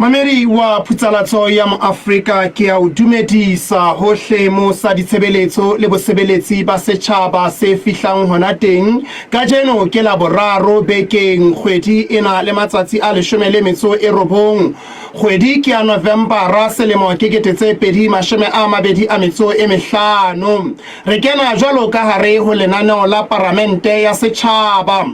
Mamedi wa Phutsalatso ya Moafrika, ke a o dumedisa hohle mo sa ditshebeletso le bosebeletsi ba setjhaba se fihlang hona teng. Kajeno ke Laboraro bekeng, kgwedi e na le matsatsi a 19. Kgwedi ke ya Novembara, selemo ke 2025. Re kena jwalo ka hare ho lenaneo la Paramente ya Setjhaba.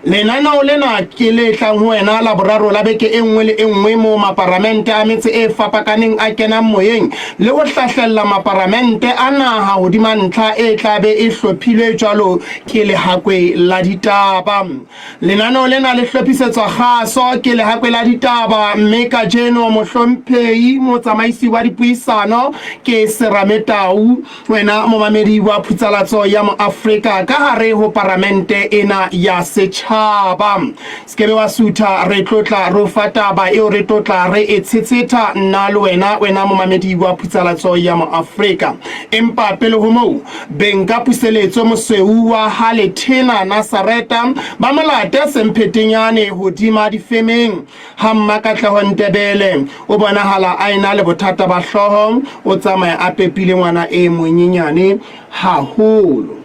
Lenaneo lena ke le tlang ho wena Laboraro la beke e nngwe le e nngwe moo maparamente a metse e fapakaneng a kenang moyeng le ho hlahlella maparamente a naha hodima ntlha e tla be e hlophilwe jwalo ke Lehakwe la Ditaba. Lenaneo lena le hlophisetswa kgaso ke Lehakwe la Ditaba mme kajeno mohlomphehi motsamaisi wa dipuisano ke Serame Tau. Wena momamedi wa Phutsalatso ya Moafrika ka hare ho paramente ena ya setjhaba. Sekebe wa sutha, re tlotla re o fa taba eo re tlotla re e tshetsetha nna le wena, wena momamedi wa Phutsalatso ya Moafrika. Empa pele ho moo, beng ka puseletso mosweu wa ha Lethena Nasareta ba molate semphetenyane hodima difemeng. Ha Mmakatleho Ntebele o bonahala a ena le bothata ba hlooho, o tsamaya a pepile ngwana e monyenyane haholo.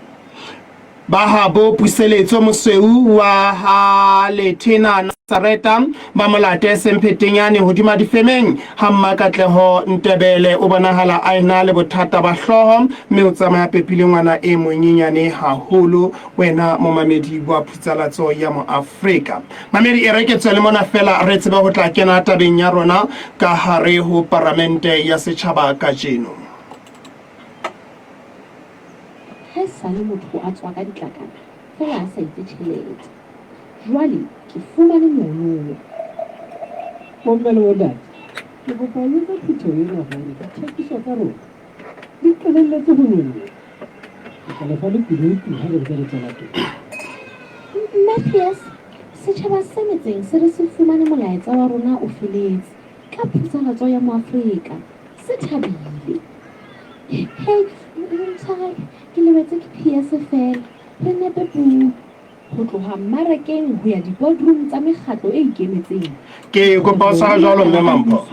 Ba habo Puseletso Mosweu wa ha Lethena Nasareta ba molate semphetenyane hodima difemeng. Ha Mmakatleho Ntebele o bonahala a ena le bothata ba hlooho mme o tsamaya a pepile ngwana e monyenyane haholo. Wena momamedi wa Phutsalatso ya Moafrika. Mamedi, e re ke tswele mona fela re tsebe ho tla kena tabeng ya rona ka hare ho paramente ya setjhaba kajeno. Ha esale motho a tswa ka ditlakana feela a sa etse tjhelete. Jwale ke fumane monono. Bomme le bontate, ke kopa ho jwetsa phutheho ena hore dithekiso tsa rona di qalelletse ho nyoloha. Ke tla le fa lekunutu ha re ntse re tswela pele. Mathias, Setjhaba se metseng se re se fumane molaetsa wa rona o feletse ka phutsalatso ya Moafrika. Se thabile. Hei, ntshwarele, ke lebetse ke PS feela. Re nepe puo. Ho tloha mmarakeng ho ya di-boardroom tsa mekgatlo e ikemetseng. Ke kopa o tshwara jwalo Mme Mampho.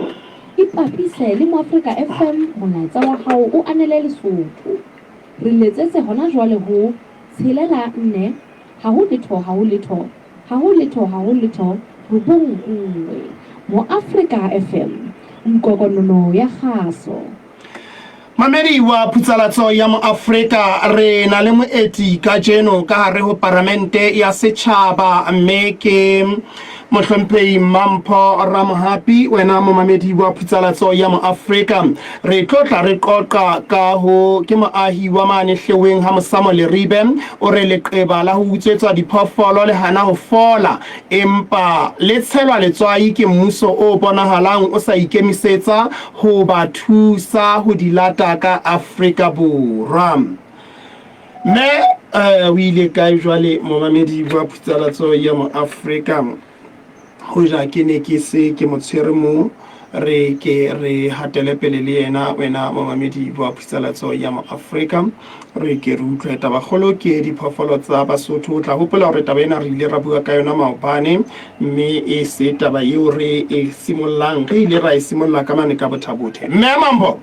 Ipapise le Moafrika FM molaetsa wa hao o anele Lesotho. Re letsetse hona jwale ho, tshelela nne, ha ho letho ha ho letho, ha ho letho ha ho letho, robong nngwe. Moafrika FM, nkokonono ya kgaso. Mamedi wa Phutsalatso ya Moafrika, re na le moeti kajeno ka hare ho Paramente ya Setjhaba mme ke Mohlomphehi Mampho Ramohapi. Wena momamedi wa Phutsalatso ya Moafrika, re tlotla re qoqa ka ho ke moahi wa mane Hleweng ha Mosamo Leribe. O re leqeba la ho utswetswa diphoofolo le hana ho fola empa le tshelwa letswai ke mmuso o bonahalang o sa ikemisetsa ho ba thusa ho di lata ka Afrika Borwa. Mme eh, o ile kae jwale momamedi wa Phutsalatso ya Moafrika? Hoja ke ne ke se ke mo tshwere moo, re ke re hatele pele le yena, wena momamedi wa Phutsalatso ya Moafrika. Re ke re utlwe tabakgolo ke diphoofolo tsa Basotho. O tla hopola hore taba ena re ile ra bua ka yona maobane, mme e se taba eo re e simollang. Re ile ra e simolla ka mane ka Bothabothe. Mme Mampho,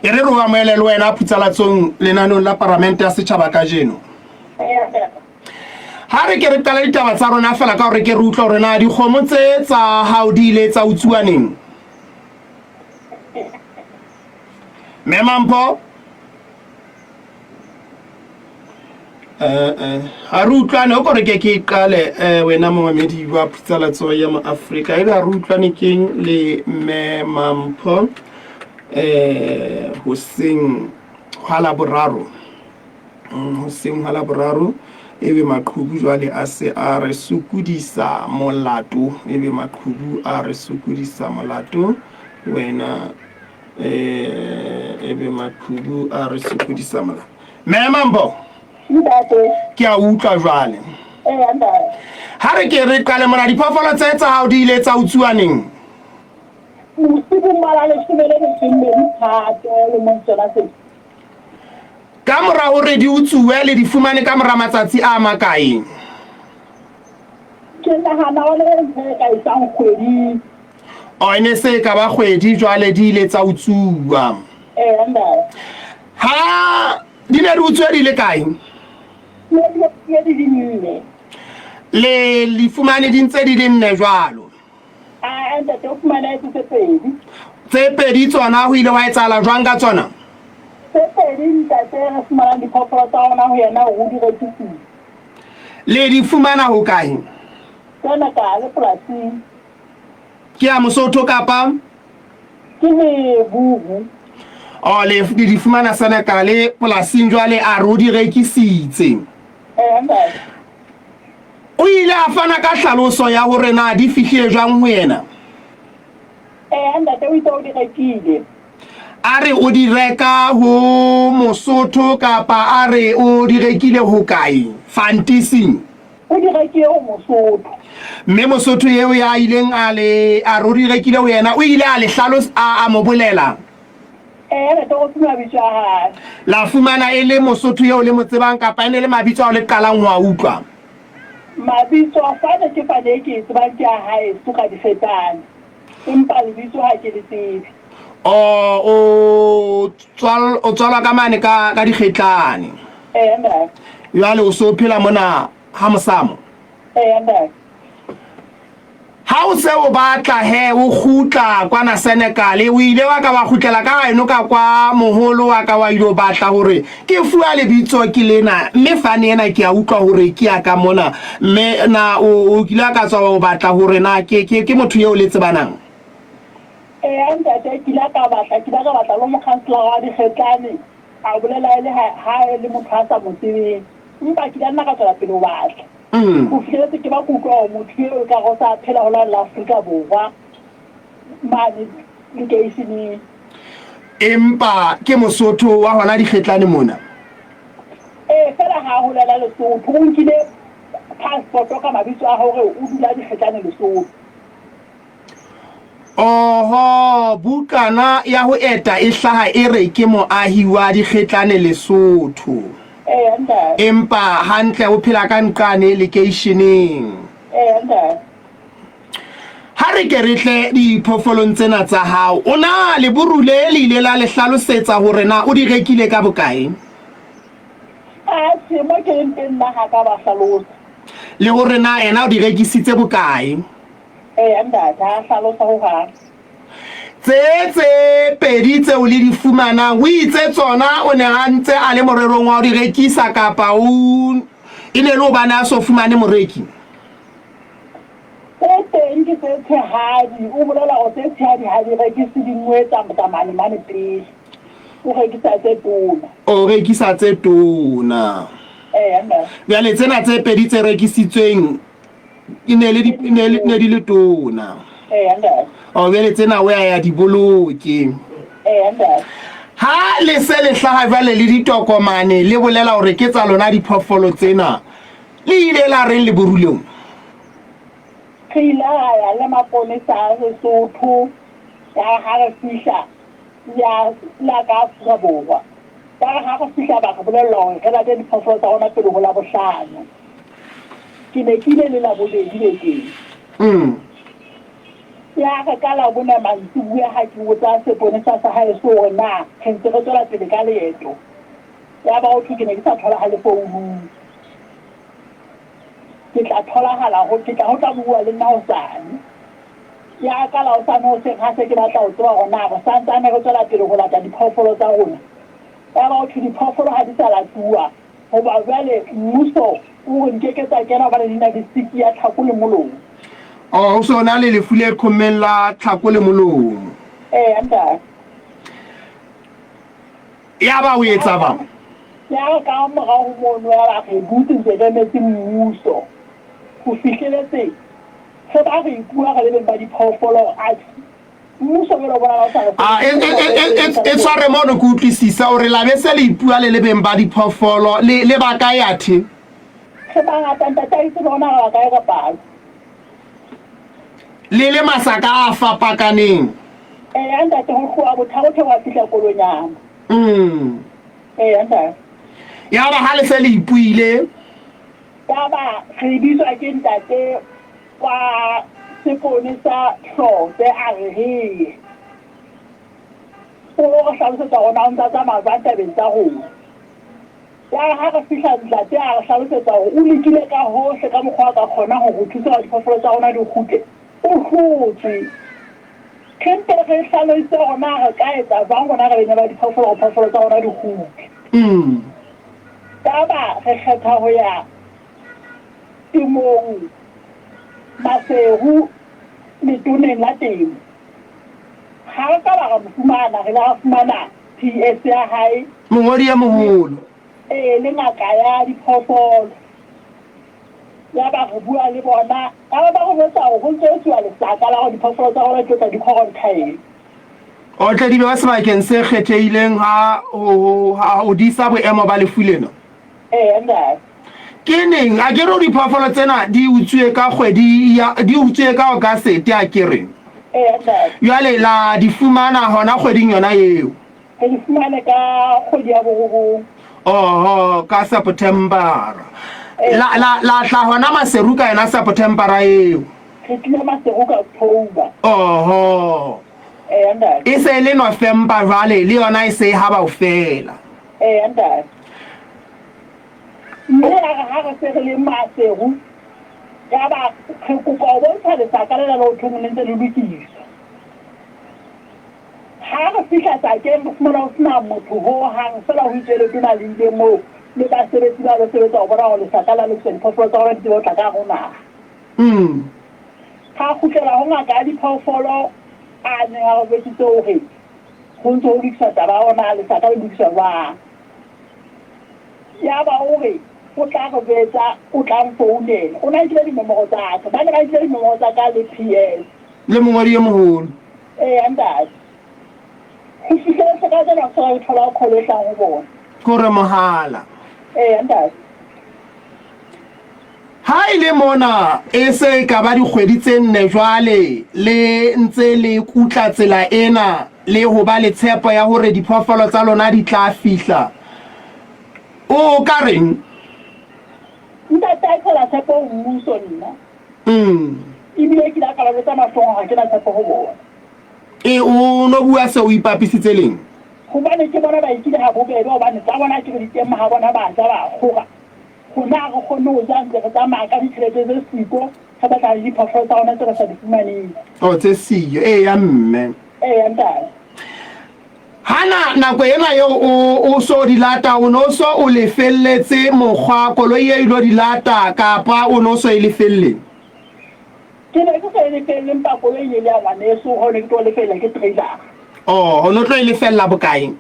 e re re o amohele le wena Phutsalatsong lenaneong la Paramente ya Setjhaba kajeno. Ha re ke re qale ditaba tsa rona fela ka hore ke re utlwe hore na dikgomo tse tsa hao di ile tsa utsuwa neng. Mme Mampho? Eh, eh, ha re utlwane o kore ke ke qale eh, wena momamedi wa Phutsalatso ya Moafrika ebe ha re utlwane keng le mme Mampho eh hoseng hwa Laboraro. Hoseng hwa Laboraro ebe maqhubu jwale a se a re sokodisa molato, ebe maqhubu a re sokodisa molato wena eh ebe maqhubu a re sokodisa molato. Mme Mampho, Ntate. Ke a utlwa jwale. Eya ntate. Ha re ke re qale mona, diphoofolo tse tsa hao di ile tsa utsuwa neng? Bosibung ba la leshome le metso e mmedi Phato lemong sona sena. Ka mora hore di utsuwe le di fumane ka mora matsatsi a makae? Ke nahana hore ntho e ka etsang kgwedi. O e ne se e ka ba kgwedi jwale di ile tsa utsuwa. Eya ntate. Ha di ne di utsuwe di le kae? Ne di utsuwe di le nne. Le li fumane di ntse di le nne jwalo? Aa ntate, o fumane a tse pedi. Tse pedi tsona ho ile wa etsahala jwang ka tsona? Tse pedi ntate, re fumanang diphoofolo tsa rona ho yena hore o di rekisitse. Le di fumana hokae? Senekale polasing. Ke ya Mosotho kapa? Ke Lebubu. Oh, le le di fumana Senekale polasing jwale a re o di rekisitse. Ee ntate. O ile a fana ka hlaloso ya hore na di fihlile jwang ho yena? Ee ntate, o itse o di rekile. A re o di reka ho Mosotho kapa a re o di rekile hokae? Fantising. O di rekile ho Mosotho. Mme Mosotho eo ya ileng a le a re o di rekile ho yena, o ile a le hlalos a, a mo bolela? Ee, re tlo mabitso a hae. La fumana e le Mosotho eo le mo tsebang kapa e ne le mabitso ao le qalang ho a utlwa? Mabitso a fane ke fane e ke e tsebang ke a haeso ka difetane, empa lebitso ha ke le tsebe. O, o tswal, o tswalwa ka mane ka, ka dikgetlane. Ee, ntate. Jwale o so phela mona ha mosamo? Ee, ntate. Ha o se o batla he o kgutla kwana Senegal, o ile wa ka wa kgutlela ka haeno ka kwa moholo wa ka wa ilo batla hore ke fuwa lebitso ke lena, mme fane ena ke a utlwa hore ke ya ka mona. Mme na o, o kile wa ka tswa wa o batla hore na ke, ke, ke motho eo le tsebanang? Eya ntate, ke ile ka batla, ke ile ka batla le mokhanselara wa Dikgetlane, a bolela e le ha, ha e le motho a sa mo tsebeng. Empa ke ile nna ka tswela pele ho batla. Ho fihleletse ke ba ke utlwa hore motho eo ekare o sa phela ho la la Afrika Borwa mane lekeisheneng. Empa ke Mosotho wa hona Dikgetlane mona? Ee, feela ha a holela Lesotho. O nkile passport ka mabitso a hore o dula Dikgetlane Lesotho. Oho, bukana ya ho eta e hlaha e re ke moahi wa Dikgetlane Lesotho. Eya ntate. Empa hantle o phela ka nqane lekeisheneng. Eya ntate. Ha re ke re tle diphoofolong tsena tsa hao, o na leborule le ile la le hlalosetsa hore na o di rekile ka bokae? Atjhe, mo ke leng teng nna ha ka ba hlalosa. Le hore na ena o di rekisitse bokae? Eya ntate, ha a hlalosa ho hang. Tse tse pedi tseo le di fumanang, o itse tsona o ne a ntse a le morerong wa ho di rekisa kapa o e ne le hobane a so fumane moreki? Tse teng ke tse tshehadi, o bolela hore tse tshehadi ha di rekise di nngwe tsa tsa mane mane pele. O rekisa tse tona. O rekisa tse tona. Eya ntate. Jwale tsena tse pedi tse rekisitsweng e ne le di- e ne le- ne di le tona. Eya ntate. O bjale tsena o ya ya di boloke. Eya ntate. Ha le se le hlaha jwale le ditokomane le bolela hore ke tsa lona diphoofolo tsena, le ile la reng leborulong? Re ile ra ya le maponesa a Lesotho, ya re ha re fihla ya la ka Afrika Borwa. Ba re ha re fihla ba re bolella hore re late diphoofolo tsa rona pele ho Labohlano. Ke ne ke ile le Labobedi bekeng. Ya re ka Labone mantsibuya ha ke botsa seponesa sa haeso hore na re ntse re tswela pele ka leeto, ya ba ho thwe ke ne ke sa tholahale founung. Ke tla tholahala ho, ke tla ho tla bua le nna hosane. Ya ka la hosane hoseng ha se ke batla ho tseba hore na re sa ntsane re tswela pele ho lata diphoofolo tsa rona, ya ba ho thwe diphoofolo ha di sa latuwa hoba jwale mmuso o re nke ke tsa kena hobane di na le siki ya tlhako le molomo. Oh, ho so na le lefu le qhommeng la tlhako le molomo. Eya ntate. Yaba o etsa bang? Ya ka morao ho mono ya ba re dutse ntse re emetse mmuso ho fihleletse re ba re ipua re le beng ba diphoofolo atjhe mmuso jwale o bona o sa re Ah, e, e, e, e, e tshware mono ke utlwisisa hore la be se le ipua le le beng ba diphoofolo le, le ba kae athe? Re bangata ntate a itse le rona re ba kae ka palo. Le le masaka a fapakaneng. Eya ntate ho tloha Bothabothabo wa fihla Kolonyama. Eya ntate. Yaba ha le se le ipuile. Yaba re bitswa ke ntate wa Sepone sa Hlotse a re re ye. O lo re hlalosetsa hore na o ntse a tsamaya jwang tabeng tsa rona. Ya re ha re fihla ntate a re hlalosetsa hore o lekile ka hohle ka mokgwa a ka kgonang ho re thusa hore diphoofolo tsa rona di kgutle, o hlotswe. Re mpe re hlalose hore na re ka etsa jwang rona re beng ba diphoofolo hore phoofolo tsa rona di kgutle. Yaba re kgetha ho ya temong Maseru letoneng la temo. Ha re ka ba ra mo fumana, re ile ra fumana PS ya hae. Mongodi e moholo. Ee, le ngaka ya diphoofolo. Yaba re bua le bona, yaba ba re jwetsa hore ho ntso etsuwa lesaka la hore diphoofolo tsa rona di tlo tla di quarantine. O tle di bewa sebakeng se kgethehileng ha ho disa boemo ba lefu lena. Ee, ntate. Ke neng? A ke re diphoofolo tsena di utsuwe ka kgwedi ya di utsuwe ka August a ke re. Ee, ntate. Jwale la di fumana hona kgweding yona eo. Re di fumane ka kgwedi ya borobong. Oho, ka September. La la la tla hona Maseru ka yona September eo. Re tlile Maseru ka October. Oho. Ee, ntate. E se e le November jwale le yona e se e haba ho fela. Ee, ntate. Mme ya re ha re se re le Maseru, yaba re kopa ho bontsha lesaka lena le ho thweng le ntse le lokiswa. Ha re fihla sakeng re fumana ho sena motho ho hang, feela ho itswe letona le ile moo le basebetsi ba lo sebetsa ho bona hore lesaka la lokiswa diphoofolo tsa rona di tsebe ho tla ka hare ho naha. Ra kgutlela ho ngaka ya diphoofolo a neng a re jwetsitse hore ho ntse ho lokiswa taba ya hore na lesaka le lokiswa jwang. Yaba o re o tla re jwetsa, o tla nfounela. O ne a nkile dinomoro tsa ka. Ba ne ba nkile dinomoro tsa ka le PS. Le mongodi e moholo. Eya ntate. Ho fihlela se kajeno ha ke soka ke thola call e hlahang ho bona. Ke hore mohala. Eya ntate. Ha e le mona e se e ka ba dikgwedi tse nne jwale le ntse le kutla tsela ena le ho ba le tshepo ya hore diphoofolo tsa lona di tla fihla, o ka reng? Ntate, ha ke sa na tshepo ho mmuso nna. Ebile ke ile ka ba jwetsa mahlong hore ha ke na tshepo ho bona. E, o no bua se o ipapisitse leng? Hobane ke bona ba nkile ha bobebe hobane tsa bona akere di teng ha bona ba ja ba kgora. Rona ha re kgone ho ja ntse re tsamaya ka ditjhelete tse siko re batla le diphoofolo tsa rona tse re sa di fumaneng. Oh, tse siyo. Eya, mme. Eya, ntate. Hana nako ena eo o o so di lata o no so o lefelletse mokgwa koloi e ilo di lata kapa o no so e lefelle? Ke ne ke so e lefelle empa koloi e ne le ya ngwaneso ho ne ke tlo lefella ke trailer. Oh, o no tlo e lefella bokae?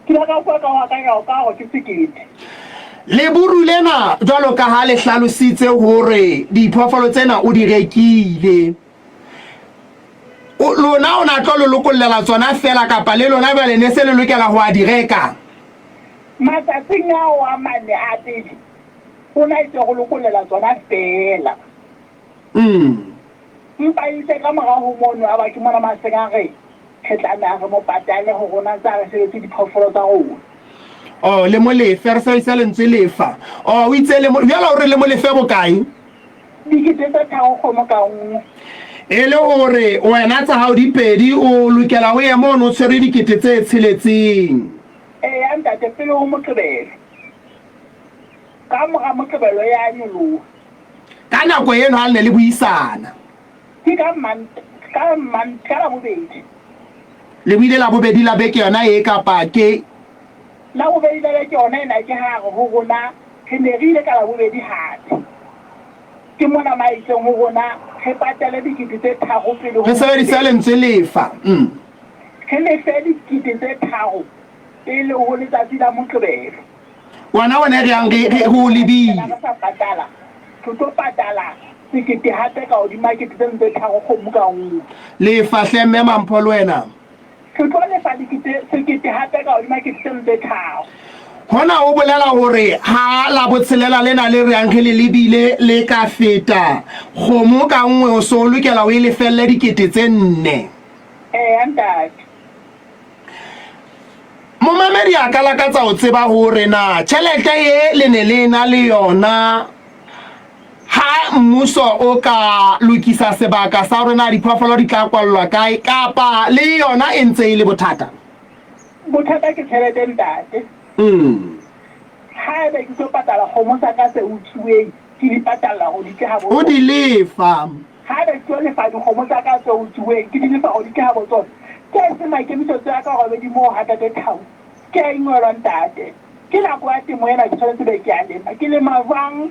Ke ile ka utlwa ka ho akanya ka hore ke sekete. Leburu lena jwalo ka ha le hlalositse hore diphoofolo tsena o di rekile. O, lona o na tlo le lokollela tsona feela kapa le lona jwale ne se le lokela ho a di reka? Matsatsing ao a mane a pele, o na itse go lokollela tsona feela. Empa eitse ka morao ho mono, a ba ke mona maseng a re, Re tlameha re mo patale ho rona ntse a re sebetse diphoofolo tsa rona. Oh, le mo lefe, re sebedisa lentswe lefa. Oh, o itse le mo, jwale o re le mo lefe bokae? Dikete tse tharo kgomo ka nngwe. E le hore wena tsa hao di pedi, o lokela o ye mono o tshwere dikete tse tsheletseng. Eya ntate, pele ho Moqebelo. Ka mora Moqebelo ya nyoloha. Ka nako eno ha le ne le buisana. Ke ka Mant, ka Mant, ka Labobedi. Le buile Labobedi la beke yona e kapa ke? Labobedi la beke yona ena ke ha re ho rona re ne re ile ka Labobedi hape. Ke mona ma itseng ho rona re patale dikete tse tharo pele ho Re sebedise lentswe lefa. Re lefe dikete tse tharo pele ho letsatsi la Moqebelo. Wena o ne re yang re re o lebile. Re sa patala, re tlo patala sekete hape ka hodima kete tseno tse tharo kgomo ka nngwe. Lefa hle mme Mampho le wena. Re tlo lefa dikete sekete hape ka hodima kete tseno tse tharo. Hona ho bolela hore ha Labotshelela lena le re yang re le lebile le ka feta, kgomo ka nngwe o so o lokela o e lefelle dikete tse nne. Eya ntate. Momamedi a ka lakatsa ho tseba hore na tjhelete ye le ne le ena le yona Ha mmuso o ka lokisa sebaka sa hore na diphoofolo di tla kwallwa kae kapa le yona e ntse e le bothata? Bothata ke tjhelete ntate. Haebe ke tlo patala kgomo sa ka tse utsuweng, ke di patalla hore di tle habo O di lefa. Haebe ke tlo lefa dikgomo tsa ka tse utsuweng, ke di lefa hore di tle habo tsona. Ke a ese maikemisetso a ka hore be di moo ha Ntate Thau. Ke a ingwelwa ntate. Ke nako ya temo ena ke tshwanetse be ke a lema. Ke lema jwang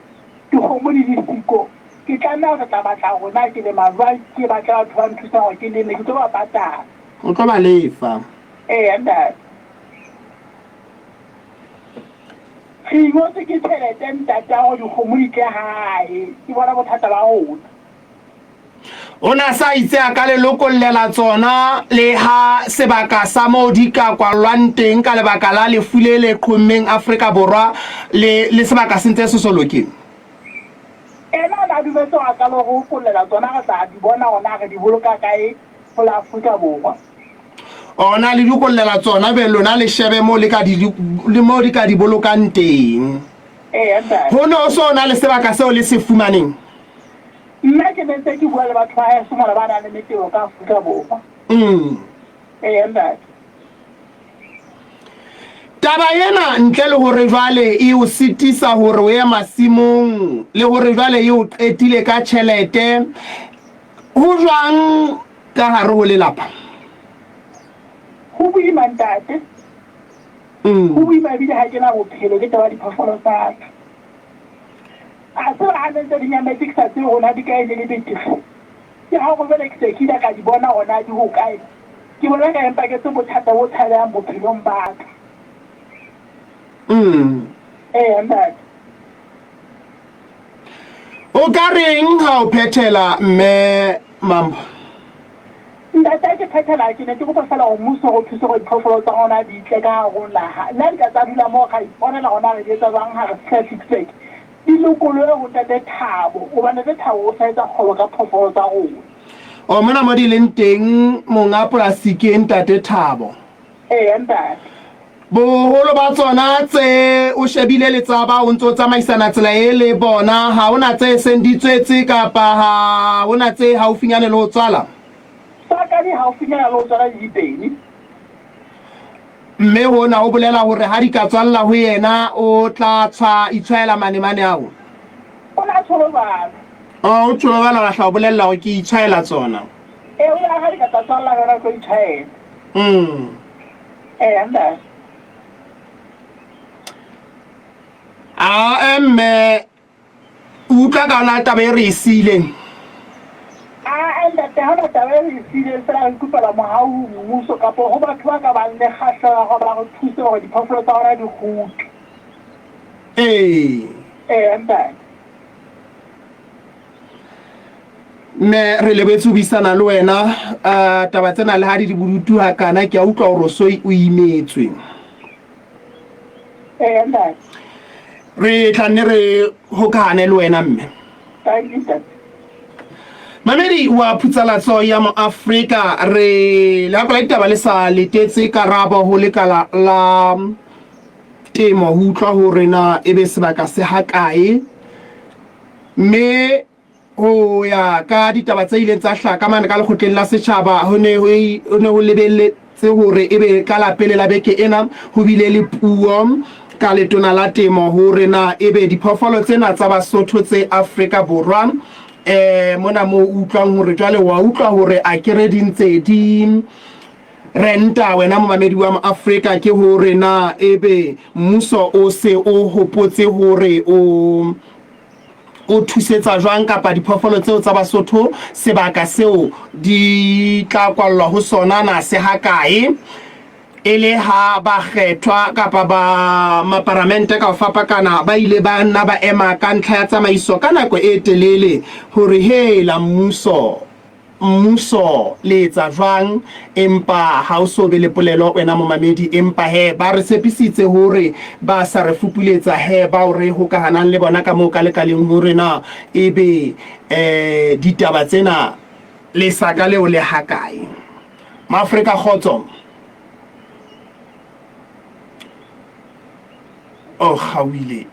dikgomo di le siko? Ke tlameha ho tla batla hore na ke lema jwang, ke batle batho ba nthusang hore ke leme, ke tlo ba patala. O tlo ba lefa. Eya ntate. Re ingwetswe ke tjhelete ntate ya hore dikgomo di tle hae. Ke bona bothata ba rona. O ne a sa itse a ka le lokollela tsona le ha sebaka sa moo di ka kwallwang teng ka lebaka la lefu le le qhommeng Afrika Borwa le le sebaka se ntse se so loke. Ena o ne a dumetse hore a ka lo re okollela tsona re tla di bona hore na re di boloka kae ho la Afrika Borwa. Ona le lokollela tsona be lona le shebe moo le ka di le moo di ka di bolokang teng. Eya ntate. Ho ne ho so na le sebaka seo le se fumaneng? Nna ke ne ntse ke bua le batho ba heso mona ba nang le metebo ka Afrika Borwa. Eya ntate. Taba ena ntle le hore jwale e o sitisa hore o ye masimong le hore jwale e o qetile ka tjhelete, ho jwang ka hare ho lelapa? Ho boima ntate. Ho boima ebile ha ke na bophelo ke taba ya diphoofolo tsa ka. A tseba ha ne ntse di nyametse ke sa tsebe hore na di kae le le betere. Ke ha hore jwale ke se ke ile ka di bona hore na di hokae. Ke bona ka empa ke se bothata bo tshabehang bophelong ba ka. Eya ntate. O ka reng ha o phethela Mme Mambo? Ntate ha ke phethela ke ne ke kopa feela hore mmuso o re thuse hore diphoofolo tsa rona di tle ka hare ho naha. Le ha di ka tsa dula moo ra iponela hore na re di etsa jwang ha re fihla Ficksburg. Di lokolohe ho Ntate Thabo hobane Ntate Thabo o sa etsa kgwebo ka phoofolo tsa rona. O mona mo di leng teng monga polasi ke Ntate Thabo. Eya ntate. Boholo ba tsona tse o shebile le tsa ba o ntse o tsamaisana tsela e le bona, ha hona tse seng di tswetse kapa ha hona tse haufinyane le ho tswala? Sa ka di haufinyana le ho tswala di dipedi. Mme hona ho bolela hore ha di ka tswalla ho yena o tla tshwa itshwaela manemane ao? O na tjholo jwalo. Oh, o tjholo jwalo, ra hla o bolella hore ke itshwaela tsona. Ee, o ile ha di ka tsa tswalla ho yena o tlo itshwaela. Eya ntate. Ae mme o utlwa ka yona taba e re e siileng? Ae ntate, ha hona taba e re e siileng fela re ikopela mohau ho mmuso kapo ho batho ba ka bang le kgahleho ya hore ba re thuse hore diphoofolo tsa rona di kgutle. Ee. Eya ntate. Mme re lebetse ho buisana le wena uh, taba tsena le ha di di bodutu hakana ke a utlwa hore o so o imetswe. Ee ntate. Re tla nne re hokahane le wena mme. Thank you ntate. Mamedi wa phutsalatso ya Moafrika re le akola ditaba le sa letetse karabo ho lekala la temo ho utlwa hore na ebe sebaka se hakae Mme ho ya ka ditaba tse ileng tsa hlaha ka mane ka lekgotleng la setjhaba, ho ne ho ne ho lebelletse hore ebe ka la pele la beke ena ho bile le puo ka letona la temo hore na ebe diphoofolo tsena tsa Basotho tse Afrika Borwa eh mona mo utlwang hore jwale wa utlwa hore a kere di ntse di renta wena momamedi wa Moafrika ke hore na ebe mmuso o se o hopotse hore o o thusetsa jwang kapa diphoofolo tseo tsa Basotho sebaka seo di tla kwallwa ho sona na se hakae e le ha bakgethwa kapa ba maparamente ka ho fapakana ba ile ba nna ba ema ka ntlha ya tsamaiso ka nako e telele hore hela mmuso Mmuso le etsa jwang empa ha o so be le polelo wena momamedi empa he ba re tshepisitse hore ba sa re fupuletsa he bao re hokahanang le bona ka moo ka lekaleng hore na ebe eh ditaba tsena lesaka leo le hakae. Maafrika kgotso. O kgaohile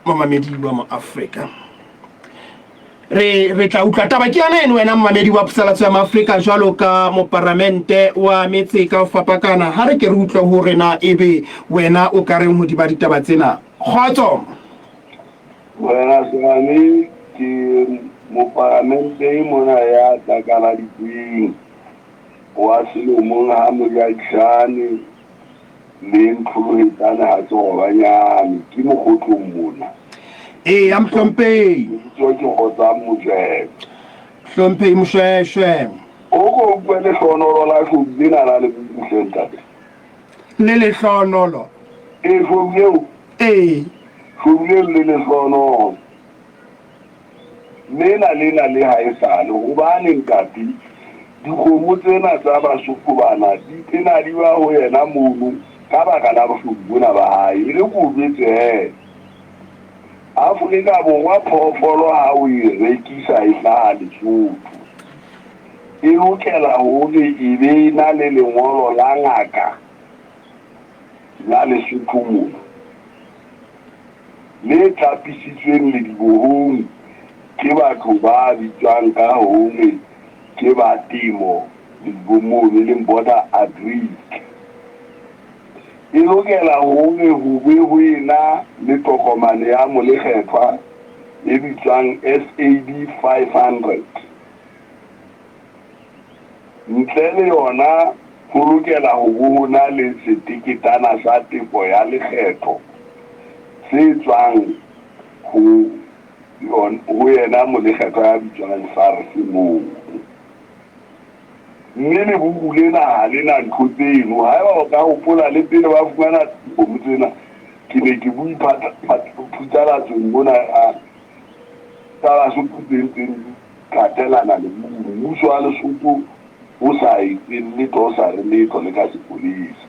momamedi wa Moafrika. Re re tla utlwa taba ke yona eno wena momamedi wa Phusalatso ya Maafrika jwalo ka moparamente wa metse ka ho fapakana. Ha re ke re utlwe hore na ebe wena o ka reng hodima ditaba tsena. Kgotso! Morena Serame ke moparamente e mona ya tlakaladitsweng wa Selomong ha Mojakishane le Ntlholohetsane ha Tsorobanyane ke Mokgotlong mona. Eya Mohlomphehi. Lebitso ke Kgotsang Mojwebe. Hlomphehi Moshweshwe. O ko utlwe lehlohonolo la hlobu lena la lebobu hle ntate. Le lehlohonolo. Ee hlobu leo. Ee. Hlobu leo le lehlohonolo. Lena lena le ha e sale hobane ntate dikgomo tsena tsa Basotho bana di tena di ba ho yena mono ka baka la bohlobu bona ba hae. E re ke o jwetse he Afrika Borwa phoofolo ha o e rekisa e hlaha Lesotho e lokela hore e be e na le lengolo la ngaka la Lesotho mona. Le tlapisitsweng ledibohong ke batho ba bitswang ka hore ke ba temo ledibong mono, e leng Border Agric. E lokela hore ho be ho ena le tokomane ya molekgethwa e bitswang SAD 500. Ntle le yona, ho lokela ho bo ho na le seteketana sa tefo ya lekgetho se tswang ho ho yena molekgetho ya bitswang SARS moo. Mme lebubu lena ha le na ntho tseno. Haeba o ka hopola le pele ba fumana dikgomo tsena, ke ne ke bue phutsalatsong mona ya tsa Basotho tse ntseng di latelana lebubu. Mmuso wa Lesotho o sa etseng letho, o sa re letho le ka sepolesa.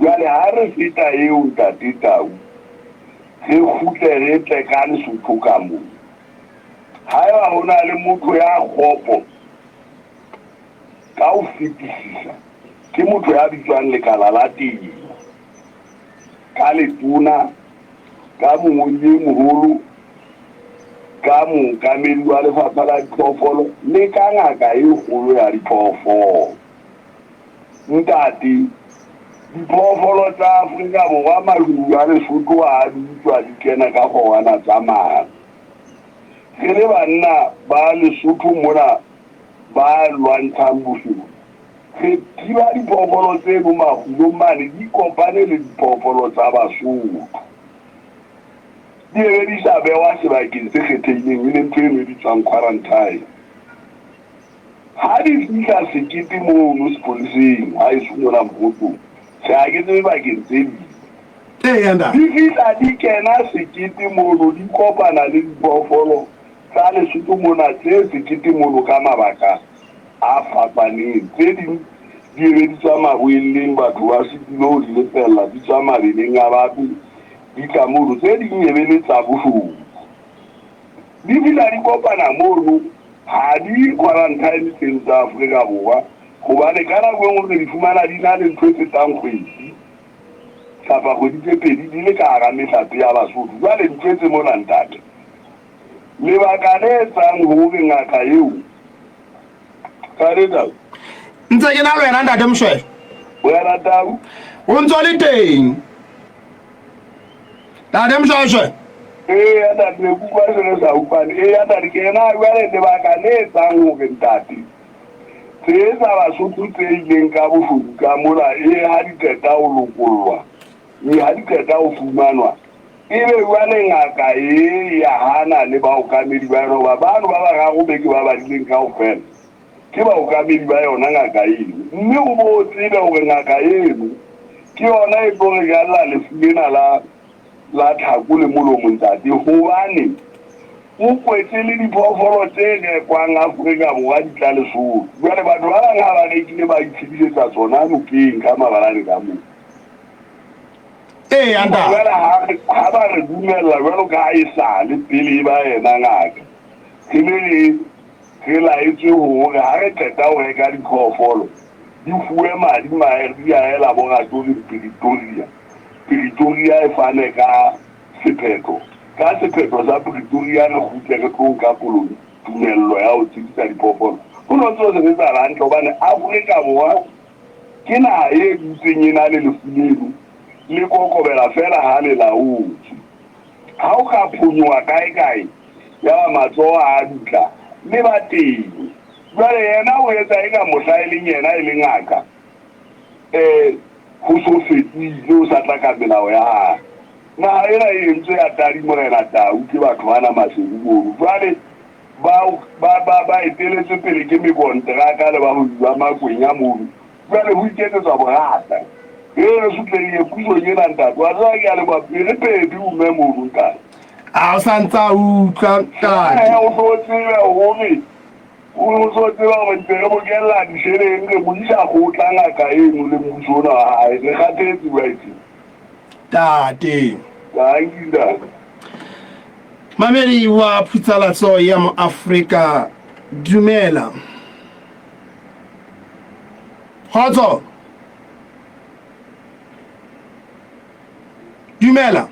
Jwale ha re feta eo Ntate Tau, re kgutle re tle ka Lesotho ka moo. Haeba ho na le motho ya kgopo ka ho fetisisa, ke motho ya bitswang Lekala la Temo, ka letona, ka mongodi e moholo, ka mookamedi wa lefapha la diphoofolo le ka ngaka e kgolo ya diphoofolo. Ntate, diphoofolo tsa Afrika Borwa Mazulu a Lesotho a di utswa di kena ka kgorwana tsa mane. Re le banna ba Lesotho mona ba lwantshang boshodu, re thiba diphoofolo tseno makgulong mane di kopane le diphoofolo tsa Basotho. Di be di sa behwa sebakeng se kgethehileng e leng ntho eno e bitswang quarantine. Ha di fihla sekete mono sepoleseng haeso mona Mokgotlong, tjhe ha ke tsebe bakeng tse ding. Eya ntate. Di fihla di kena sekete mono di kopana le diphoofolo tsa Lesotho mona tse sekete mono ka mabaka a fapaneng. Tse ding di be di tswa maboelleng batho ba sitilwe ho di lefella, di tswa mabeleng a batho di tla mono. Tse ding e be le tsa boshodu. Di fihla di kopana mono ha di quarantine tseno tsa Afrika Borwa hobane ka nako e nngwe re di fumana di na le ntho e fetang kgwedi kapa kgwedi tse pedi di le ka hara mehlape ya Basotho. Jwale ntjwetse mona ntate, lebaka le etsang hore ngaka eo ka le tau. Ntse ke na le wena ntate Moshweshwe. Wena tau. O ntso le teng. Ntate Moshweshwe. Eya ntate, ne ke utlwa se re sa utlwane. Eya ntate, ke ena jwale lebaka le etsang hore ntate tse tsa Basotho tse ileng ka boshodu ka mola e ha di qeta ho lokollwa, e ha di qeta ho fumanwa, ebe jwale ngaka e ya hana le baokamedi ba yona hoba bano ba bararo be ke ba badileng kaofela ke baokamedi ba yona ngaka eno. Mme o bo o tsebe hore ngaka eno ke yona e tlo re jalla lefu lena la la tlhako le molomo ntate hobane o kwetse le diphoofolo tse rekwang Afrika Borwa di tla Lesotho. Jwale batho ba bang ha ba rekile ba itshedisetsa tsona nokeng ka mabalane ka moo. Ee, ntate. Jwale ha ba re dumella jwalo ka ha e sale pele e ba yena ngaka, re ne re re laetswe hore ha re qeta ho reka diphoofolo di fuwe madi di aye laboratoring Pretoria. Pretoria e fane ka sephetho Ka sephetho sa Pretoria re kgutle re tlo nka koloi tumello ya ho tshedisa diphoofolo. Ho no ntse ho sebetsahala hantle hobane Afrika Borwa ke naha e dutseng e na le lefu leno le kokobela feela ha le laotswe. Ha o ka phonyoha kae-kae yaba matsoho a a dutla, le ba teng. Jwale yena o etsa eka mohla e leng yena e le ngaka um ho so fetohile o sa tla ka melao ya hae. Naha ena e entswe ya tadi Morena Tau ke batho bana Maseru mono. Jwale ba ba ba ba eteletswe pele ke mekonteraka le bahwebi ba makwenya mono. Jwale ho iketsetswa borata. E re sutlehile pusong ena ntate. Wa tseba ke a leboha pele pedi o mme mono ntate. A o sa ntsa utlwa ntate. O tlo tsebe hore o tlo tseba hore ntse re bokella disheleng re mo isa kgotla ngaka eno le mmuso ona wa hae. Re kgathetse right. Tate. Thank you ntate. Mamedi wa Phutsalatso ya Moafrika, dumela. Kgotso. Dumela.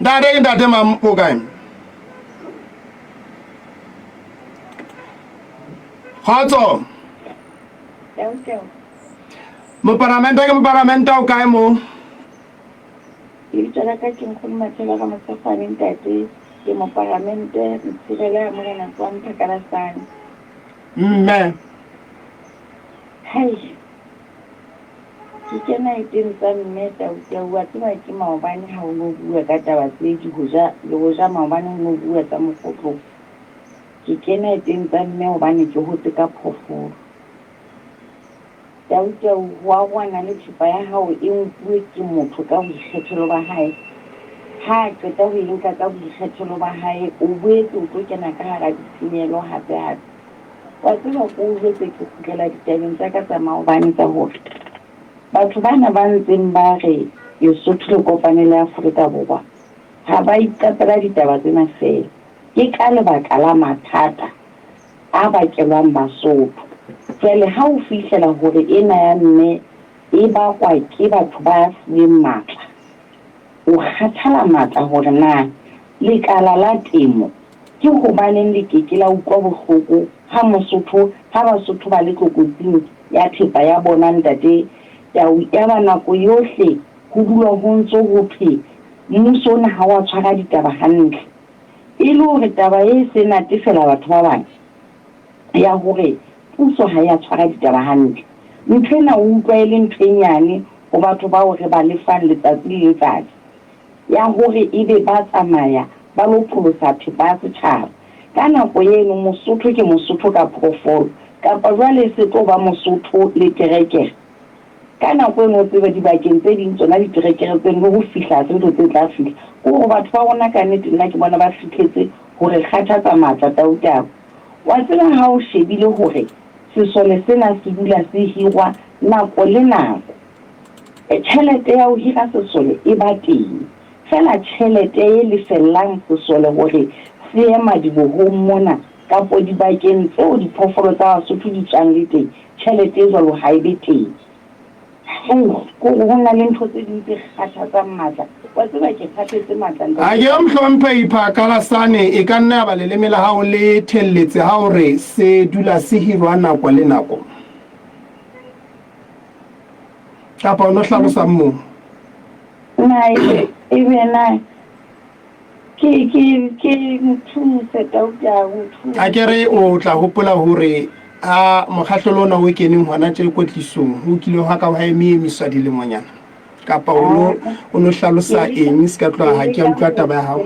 Ntate ke ntate mang o kae? Kgotso. Moparamente ke moparamente o kae mo? Lebitso la ka ke Nkgono Matheba ka Mosafane ntate ke moparamente Mtshirela ya Morena Tswang Phakalasane. Mme. Hai. Ke kena eteng tsa mme Tau-Tau wa tseba ke maobane ha o no bua ka taba tse di hoja le hoja maobane o no bua tsa mokgotlo. Ke kena eteng tsa mme hobane ke hotse ka phofolo. Tau-Tau ho arohana le thepa ya hao e nkuwe ke motho ka boikgethelo ba hae. Ha a qeta ho e nka ka boikgethelo ba hae, o boetse o tlo kena ka hara ditshenyehelo hape-hape. Wa tseba ko o jwetse ke kgutlela ditabeng tsa ka tsa maobane tsa hore batho bana ba ntseng ba re Lesotho le kopane le Afrika Borwa ha ba iqapela ditaba tsena feela. Ke ka lebaka la mathata a bakelwang Basotho. Jwale ha o fihlela hore ena ya mme e bakwa ke batho ba fuweng matla, o kgathala matla hore na lekala la temo ke hobaneng le ke ke la utlwa bohloko ha Mosotho ha Basotho ba le tlokotsing ya thepa ya bona ntate Tau yaba nako yohle ho dulwa ho ntso ho thwe mmuso ona ha wa tshwara ditaba hantle. E le hore taba e se natefela batho ba bang ya hore puso ha ya tshwara ditaba hantle. Ntho ena o utlwa e le ntho e nyane ho batho bao re ba lefang letsatsi le letsatsi ya hore ebe ba tsamaya ba lo pholosa thepa ya setjhaba. Ka nako eno Mosotho ke Mosotho ka phoofolo kapa jwale e se tlo ba Mosotho le terekere. Ka nako eno o tsebe dibakeng tse ding tsona diterekere tseno le ho fihla ha se ntho tse tla fihla. Ke hore batho ba rona ka nnete nna ke bona ba fihletse ho re kgathatsa matla Tau-Tau. Wa tseba ha o shebile hore sesole sena se dula se hirwa nako le nako. Tjhelete ya ho hira sesole e ba teng. Feela tjhelete e lefellang sesole hore se ye madibohong mona kapo dibakeng tseo diphoofolo tsa Basotho di tswang le teng, tjhelete e jwalo ha e be teng. Hei, ke hore ho na le ntho tse ding tse kgathatsang matla. Wa tseba ke kgathetse matla ntate. A ke Mohlomphehi Phakalasane, e ka nna yaba leleme la hao le thelletse ha o re se dula se hirwa nako le nako? Kapa o no hlalosang moo? Na e be na Ke, ke, ke nthuse, Tau-Tau, nthuse. A ke re o tla hopola hore ha mokgahlelo ona o keneng hona tje kwetlisong ho kile hwa ka hwa eme-emiswa dilemonyana, kapa o no, o no hlalosa eng se ka tloha ha ke a utlwa taba ya hao?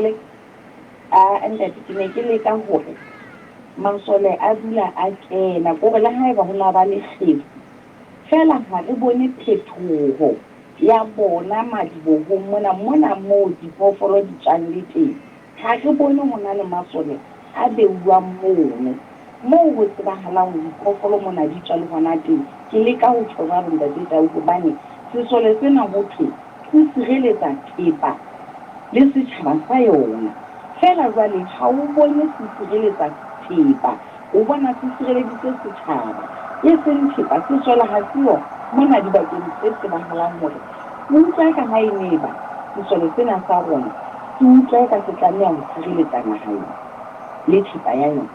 A, ntate, ke ne ke leka hore masole a dula a kena, kore le haeba ho la ba le kgefu, feela ha re bone phetoho. ya bona madibohong mona, mona moo diphoofolo di tswang le teng, ha re bone ho na le masole a beuwang mono. Moo ho tsebahalang hore diphoofolo mona di tswa le hona teng. Ke leka ho tjho jwalo, Ntate Tau, hobane sesole sena ho thwe se sireletsa thepa le setjhaba sa yona. Feela jwale ha o bone se sireletsa thepa, o bona se sireleditse setjhaba, e seng thepa. Sesole ha se yo mona dibakeng tse tsebahalang hore. Ke utlwa eka ha e ne eba sesole sena sa rona se utlwa eka se tlameha ho sireletsa naha ena le thepa ya yona,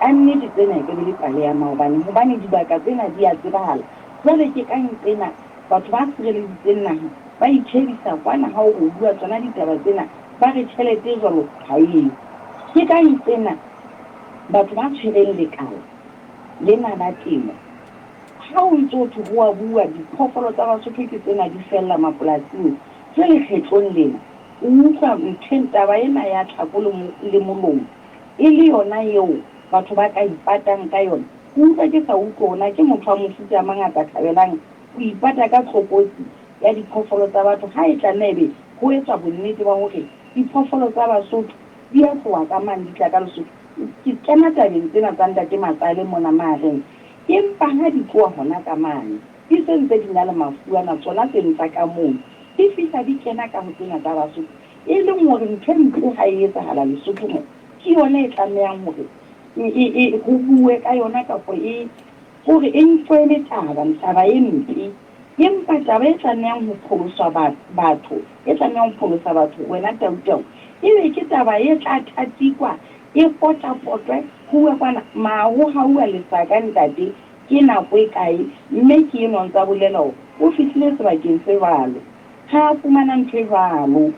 kannete tsena e ka be le pale ya maobane hobane dibaka tsena di a tsebahala. Jwale ke ka nqena batho ba sireleditseng naha ba itjhebisa kwana ha o re o bua tsona ditaba tsena ba re tjhelete e jwalo ha e yo. Ke ka nqena batho ba tshwereng lekala lena la temo Ha o ntse o thwe ho a bua, diphoofolo tsa Basotho ke tsena di fella mapolasing. Jwale kgetlong lena o utlwa ntho taba ena ya tlhako le, le molomo e le yona eo batho ba ka ipatang ka yona. Ke utlwa ke sa utlwe hore na ke motho wa mofuta mang a ka thabelang ho ipata ka tlokotsi ya diphoofolo tsa batho ha e tlameha ebe ho etswa bonnete ba hore diphoofolo tsa Basotho di a tloha ka mane di tla ka Lesotho. Ke kena tabeng tsena tsa Ntate Matsale mona mareng Empa ha di tloha hona ka mane, di se ntse di na le mafu ana, tsona tseno tsa ka mono, di fihla di kena ka ho tsena tsa Basotho, e leng hore ntho e mpe ha e etsahala Lesotho mona, ke yona e tlamehang hore e, e, e, ho buwe ka yona kapa e, hore e nkwe e le taba, taba e mpe. Empa taba e tlamehang ho pholoswa ba, batho, e tlamehang ho pholosa batho, wena Tau-Tau, ebe ke taba e tla thatikwa E potapotwe ho uwa kwana maho ha uwa lesaka ntate ke nako e kae mme ke enwa o ntsa bolela hore o fihlile sebakeng se jwalo ha a fumana ntho e jwalo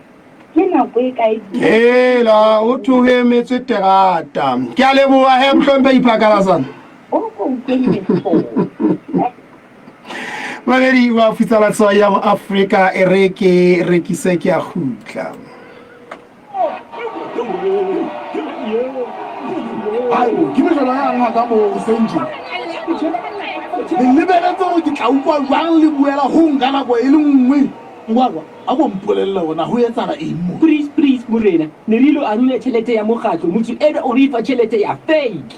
ke nako e kae di Hela o thoho emetswe terata. Ke a leboha he mohlomphehi Phakalasana. O ko utlwe mehlolo. Mamedi wa Phutsalatswa ya mo Afrika e re ke rekise ke a kgutla. Ke mehlolo yang ga ka mo goseng tje le lebeletse gore ke tla utlwa jwang le buela go nka nako e le nngwe ngwakwa a ko mpolelele gona go etsala eng mo. Please please morena ne re ilo arula tšhelete ya mokgatlo motho enwa o re fa tšhelete ya fake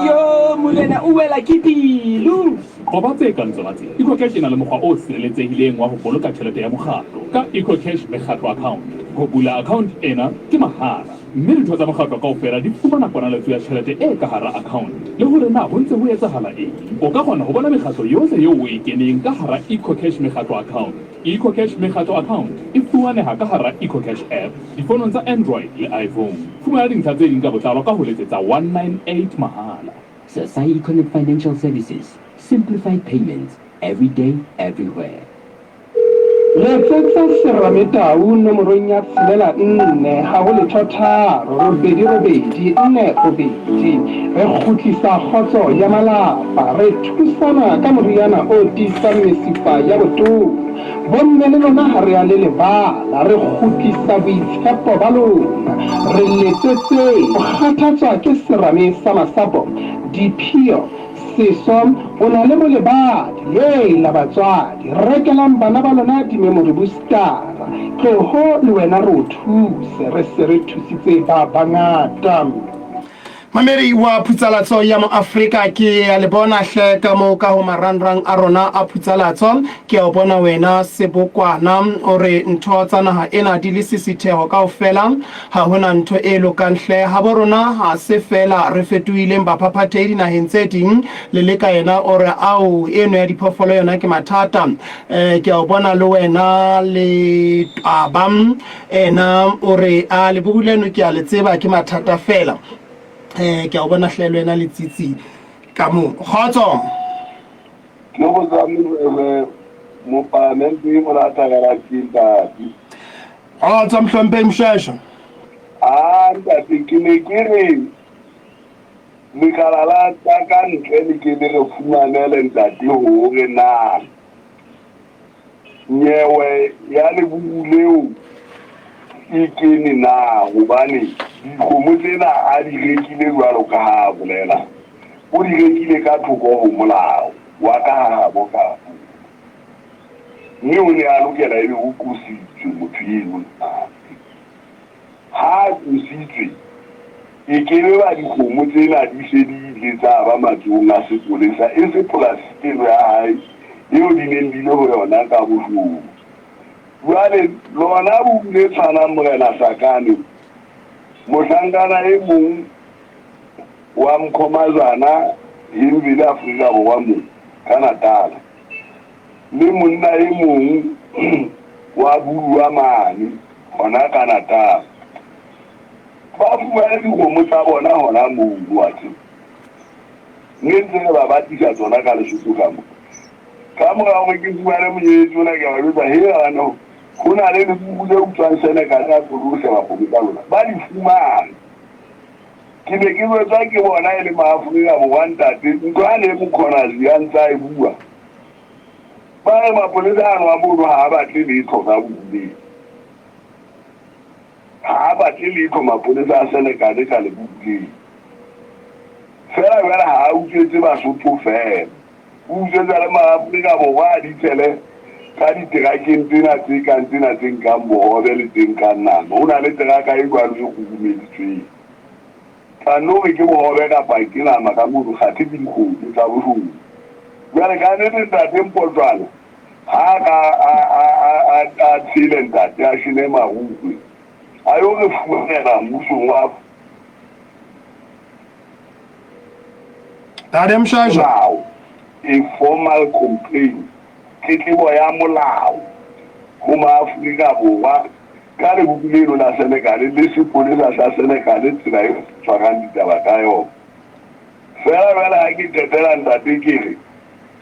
yo morena o wela ke pelo. Qoba tse kang tsona tse. EcoCash e na le mokgwa o sireletsehileng wa ho boloka tjhelete ya mokgatlo ka EcoCash Mekgatlo Account. Ho bula account ena ke mahala, mme ditho tsa mokgatlo kaofela di fumana ponaletso ya tjhelete e ka hara account le hore na ho ntse ho etsahala eng. O ka kgona ho bona mekgatlo yohle eo o e keneng ka hara EcoCash Mekgatlo Account. EcoCash Mekgatlo Account e fumaneha ka hara EcoCash app difonong tsa Android le iPhone. Fumana dintlha tse ding ka botlalo ka ho letsetsa 198 mahala. Sasai Econet Financial Services, simplified payments, every day, everywhere. Letsetsa Serametau nomorong ya tshelela nne ha ho letho tharo robedi robedi nne robedi. Re kgutlisa kgotso ya malapa, re thusana ka moriana o tiisang mesifa ya botona. Bomme le lona ha re a le lebala, re kgutlisa boitshepo ba lona. Re letsetseng. O kgathatswa ke serame sa masapo, diphio, seso, o na le bolebadi. Heela batswadi, rekelang bana ba lona di-memory boostara. Tloho le wena re o thuse, re se re thusitse ba bangata. Mamedi wa Phutsalatso ya Moafrika, ke a le bona hle ka mo ka ho marangrang a rona a Phutsalatso. Ke a o bona wena Sebokwana, o re ntho tsa naha ena di le sisitheho kaofela, ha ho na ntho e lokang hle. Habo rona ha se feela re fetohileng baphaphathehi dinaheng tse ding. Leleka yena o re ao, eno ya diphoofolo yona ke mathata. Ke a o bona le wena Letwaba. Ena o re, A lebohu leno ke a le tseba, ke mathata feela. Eh, ke a o bona hle le wena Letsitsi ka moo. Kgotso. Ke go tsa mosese mopalamente e molata ka la ke ntate. Kgotso Mohlomphehi Moshweshwe. A ntate ke ne ke re lekala la tsa ka ntle le ke le re fumanele ntate hore na Nyewe ya lebubu leo e kene na, hobane dikgomo tsena a di rekile jwalo ka ha a bolela, o di rekile ka thoko ho molao wa ka ha habo ka mme o ne a lokela ebe o qositswe motho eno ntate. Ha a qositswe, e ke be ba dikgomo tsena di se di ile tsa ba matsohong a sepolesa, e se polasi eno ya hae eo di neng di le ho yona ka boshodu. Jwale lona bo le tshwanang Morena Sakane, mohlankana e mong wa Mkhomazana, Hillville, Afrika Borwa moo, ka Natala, le monna e mong. Wa bua mane hona ka Natal. Ba fumane dikgomo tsa bona hona moo, wa tseba. Mme ntse re ba batlisa tsona ka Lesotho ka mo. Ka mora hore ke fumane monyetsi ona, ke a ba jwetsa, he bana, ho na le lekuku le utswang Senegal a tlo lo sheba kgomo tsa lona. Ba di fumane. Ke ne ke jwetswa ke bona e le Maafrika Borwa ntate, ntho a ne Mokhonazi a ntse a e bua. Ba re mapolesa ano a mono ha a batle letho ka bohuleng. Ha a batle letho mapolesa a Senegal ka lebohuleng. Feela jwale ha a utswetse Basotho feela. O utswetsa le Maafrika Borwa a ditsele ka diterakeng tsena tse kang tsena tse nkang bohobe le tse nkang nama. Ho na le teraka e jwalo e kgurumeditsweng. Tla nno re ke bohobe kapa ke nama ka mono, kgathe ke dikgomo tsa boshodu. Jwale ka nnete ntate Mpotjwana ha a ka a a a a a tshele ntate a shene marukwe a yo re fumanela mmusong wa Ntate Mshasha. Molao, a formal complaint, tletlebo ya molao ho Maafrika Borwa ka lebopi leno la Senegal le sepolesa sa Senegal tsela e tshwarang ditaba ka yona. Feela jwale ha ke qetela ntate ke re,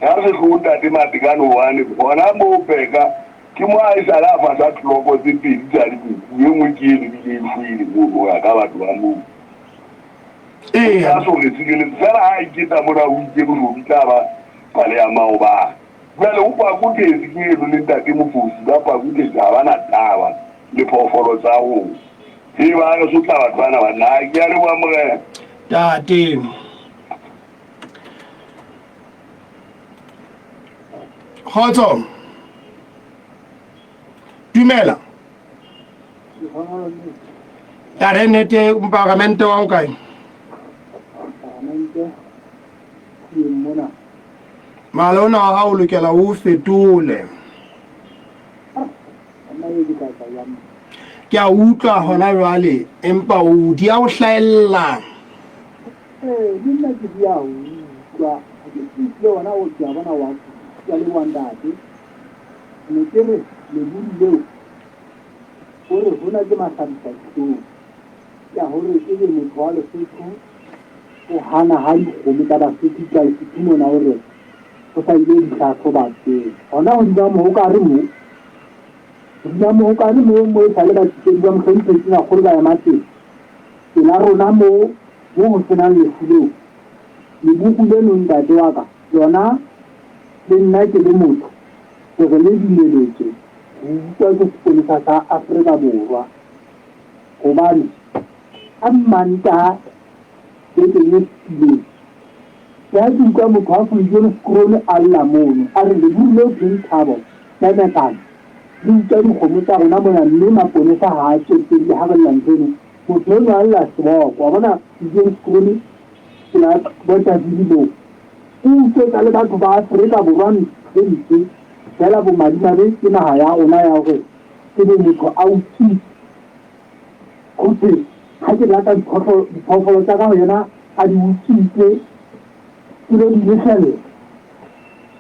Rasehloho ntate Matekane hobane hona moo Peka ke mo a esale a fasa tleloko tse pedi tsa dinku, e nngwe ke eno ebile e shwele mono ho ya ka batho ba moo. Eya. Ka so re sireletse fela ha a iketsa mona o itse boshodu tla ba pale ya maobane. Jwale o Pakuthetse ke eno le ntate Mofosi ba Pakuthetse ha ba na taba le phoofolo tsa rona. He ba re sotla batho bana banna. Ha ke a leboha morena. Tate. Kgotso. Dumela. Tate nnete moparamente wa o kae? Mala ona wa hao o lokela o fetole. Ke a utlwa hona jwale empa o di a o hlaella. Ee, le nna ke di a utlwa. Ha ke utlwile ona o ke a bona wa ke a leboha ntate. Ne ke re leburu leo o re hona ke mahlabisa dihlong. Ya hore ebe motho wa Lesotho o hana ha dikgomo tsa Basotho di tla Lesotho mona o re o sa ile di hlahloba pele. Hona hodima moo o ka re mo hodima moo o ka re moo mo e sale batsitedi ba Mohlomphehi Tonakgolo ba ema teng. Pela rona moo mo ho senang lefu leo. Lebuku leno ntate wa ka lona le nna ke le motho ke re le dumeletswe ho utswa ke sepolesa sa Afrika Borwa. Hobane ka Mmantaha bekeng e fetileng, ke ha ke utlwa motho wa Viljoenskroon a lla mono, a re leburu leo thweng Thabo Pemekane le utswa dikgomo tsa rona mona mme maponesa ha a tsotelle ha re lla ntho eno. Motho eno a lla seboko. Wa bona Viljoenskroon pela Bothaville moo, o utswetsa le batho ba Afrika Borwa ntho e mpe. Feela bomadimabe ke naha ya rona ya hore ebe motho a utswitse. Ho thwe ha ke lata diphoofolo tsa ka ho yena a di utswitse, ke lo di lefella.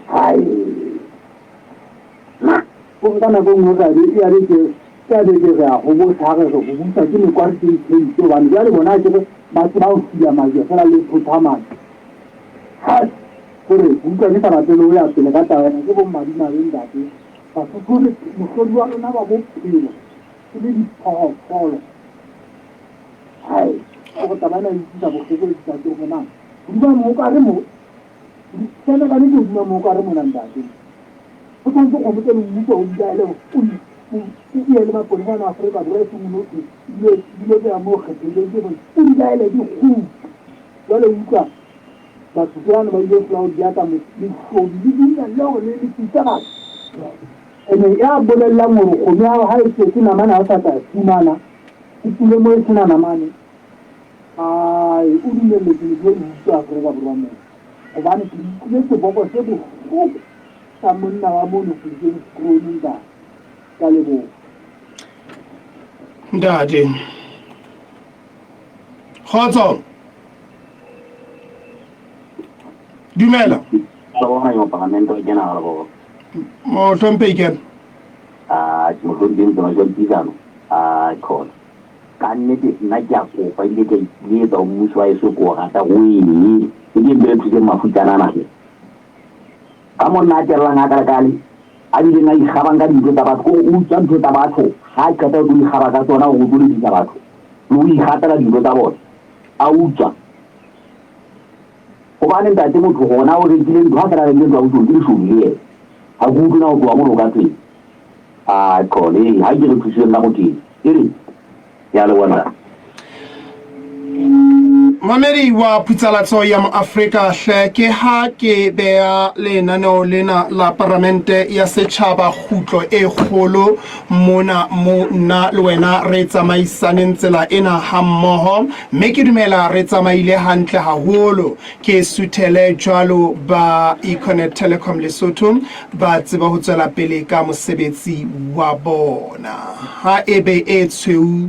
Hai! Ho nka nako e nngwe re a be e a be ke ke a be ke re a hobosa ha re re ho busa ke mekwari ke ntho e mpe hobane jwale bona akere ba tseba ho fila majwe fela le thotha majwe. Hai! Hore ke utlwa ke sa batle le ho ya pele ka taba ena ke bomadimabe ntate. Basotho re mohlodi wa rona wa bophelo e le diphoofolo. Hai, gore taba ena e utlwisa bohloko e utlwisa ke hore na hodima moo ka re mo Senekane ke hodima moo ka re mona ntate. Ho tshwanetse kgomo tse le mmuso o di laele o di ye le mapolesa ano Afrika Borwa e seng o no thwe dilo tse ya moo kgethehileng tse o di laele di kgutle. Jwale utlwa Basotho bano ba ile fela ho diaka mehlodi le bina leo le lefisa batho. Ene ya bolellang hore kgomo ya hao ha e tswetse namane ha o sa tla e fumana, e tswile mo e sena namane, ai o dumelletse motho e utswa Afrika Borwa mona. Hobane ke utlwile seboko se bohloko sa monna wa mono Viljoenskroon ntate. Ka leboha. Ntate. Kgotso. Dumela. Mohlomphehi kena. Atjhe, mohlomphehi motsamaisi wa dipuisano, Akhona. Ka nnete nna ke a kopa ebile ke a ipiletsa ho mmuso wa heso ke o rata wee le ke mpe le thuseng mafutsana ana hle. Ka monna a tellang hakalekale a bileng a ikgabang ka dintho tsa batho, kore o utswa ntho tsa batho ha a qeta o tlo ikgaba ka tsona hore o tlo lefisa batho le ho ikgatela dintho tsa bona a utswa. Hobane ntate motho hona o rekile ntho ha fela a rekile ntho ya boshodu ke leshodu le yena. Ha ke utlwe na ho tloha mono o ka thweng. Akhona ee ha ke re thuseng ka motho eno. E re ke a leboha ntate. Mamedi wa Phutsalatso ya Moafrika hle ke ha ke beha lenaneo lena la Paramente ya Setjhaba kgutlo e kgolo mona mo nna le wena re tsamaisaneng tsela ena hammoho mme ke dumela re tsamaile hantle haholo. Ke suthele jwalo ba Econet Telecom Lesotho ba tseba ho tswela pele ka mosebetsi wa bona. Ha ebe e tshweu.